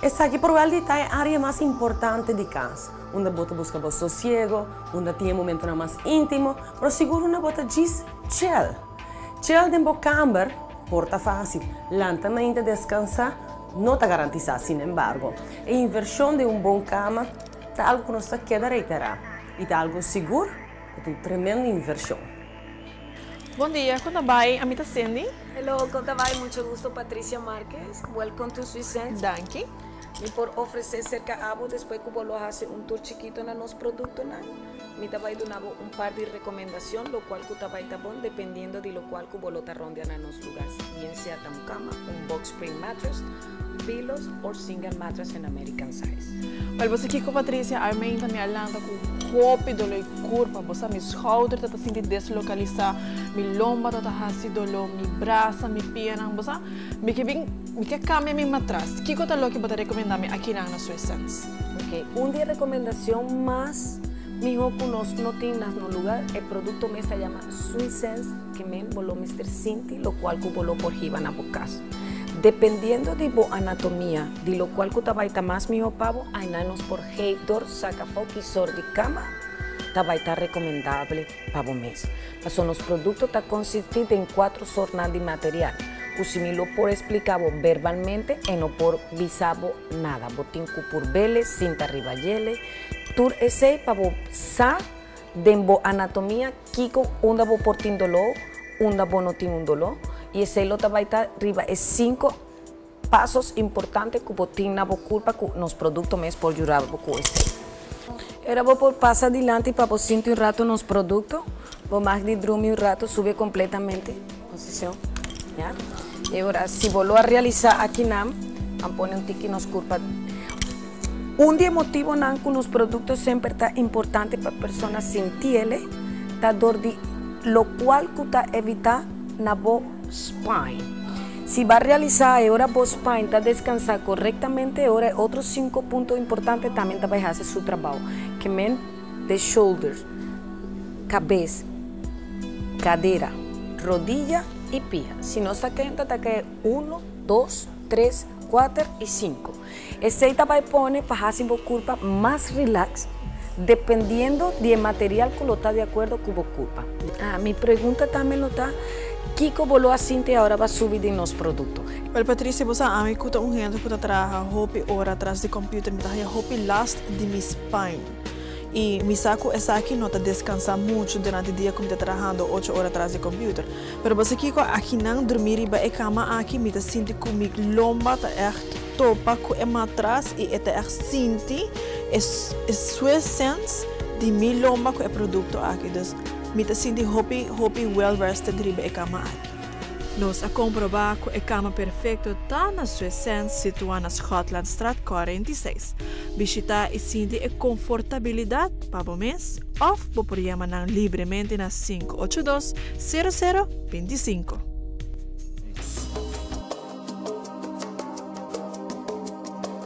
Esaki por wel di ta e area mas importante di cas, unda bo ta busca bo sosiego, unda tin e momentonan mas intimo, pero sigur unda bo ta djis chill. Chill den bo camber por ta facil, lanta mainta descansa no ta garantisa, sin embargo, e inversion den un bon cama ta algo cu nos ta keda reitera y ta algo sigur cu ta un tremendo inversion. Bon dia, con ta bay? Ami ta Cindy. Hello, con ta bay? Mucho gusto, Patricia Marquez. Welcome to Swiss Sense. Danki. Mi por ofrece cerca abo despues cu bo lo haci un tour chikito na nos productonan. Mi ta bay duna bo un par di recomendacion, locual cu ta bay ta bon dependiendo di locual cu bo lo ta rondia na nos lugar, bien sea ta un cama, un box spring mattress, pillows or single mattress en American size. Wel, bo sa kico, Patricia, awe mainta mi a lanta cu hopi dolor y curpa. Bo sa mi schouder ta ta sinti deslocalisa, mi lomba ta ta haci dolor, mi brasa, mi pianan. Bo sa, mi ke bin, mi ke cambia mi matras. Kico ta loke bo ta recomenda mi akinan na Swiss Sense? Ok, un di e recomendacion mas miho cu nos no tin na nos lugar, e producto mes ta yama Swiss Sense, ke men bo lo mester sinti locual cu bo lo por hiba na bo cas. Dependiendo di bo anatomia, di locual cu ta bay ta mas miho pa bo, aynan nos por geef door saca afo ki sort di cama ta bay ta recomendable pa bo mes. Pasobra nos producto ta consisti den cuatro sortnan di material, cu si mi lo por explica bo verbalmente e no por bisa bo nada. Bo tin cu purbele, sinta riba djele, tur esey pa bo sa den bo anatomia kiko unda bo por tin doló, unda bo no tin un doló, y esey lo ta bay ta riba e cinco pasos importante cu bo tin na bo curpa cu nos producto mes por yuda bo cu esey. Era bo por pasa dilanti pa bo sinti un rato nos producto, bo mag di drumi un rato, sube completamente, posicion, ya. Y ora si bo lo a realisa akinan, ban pone un tiki nos curpa. Un di e motibonan cu nos producto semper ta importante pa persona sintiele ta dor di locual cu ta evita na bo spine. Si bo a realisa e ora bo spine ta descansa corectamente e ora e otro cinco punto importante tambe ta bay haci su trabao, ke men the shoulders, cabes, cadera, rodilla y pia. Si nos ta kenta ta cae uno, dos, tres, cuater y cinco. Esey ta bay pone pa haci bo curpa mas relax dependiendo di e material cu lo ta di acuerdo cu bo curpa. Mi pregunta tambe lo ta, kico bo lo a sinti ahora ba subi di nos producto? Wel Patricia, bo sa ami cu ta un hende cu ta traha hopi ora tras di computer, mi ta haya hopi last di mi spine. Y mi sa cu esaki no ta descansa mucho durante dia cu mi ta trahando ocho ora tras di computer. Pero bo sa kico, akinan drumi riba e cama aki mi ta sinti cu mi lomba ta echt topa cu e matras y e ta echt sinti e Swiss sense di mi lomba cu e producto aki. Dus mi ta sinti hopi hopi well rested riba e cama aki. Nos a komprobá ku e kama perfekto ta na Swiss Sense situá na Schotlandstraat 46. Bishitá i sinti e konfortabilidat pa bo mes òf bo por yama nan libremente na 582 00 25.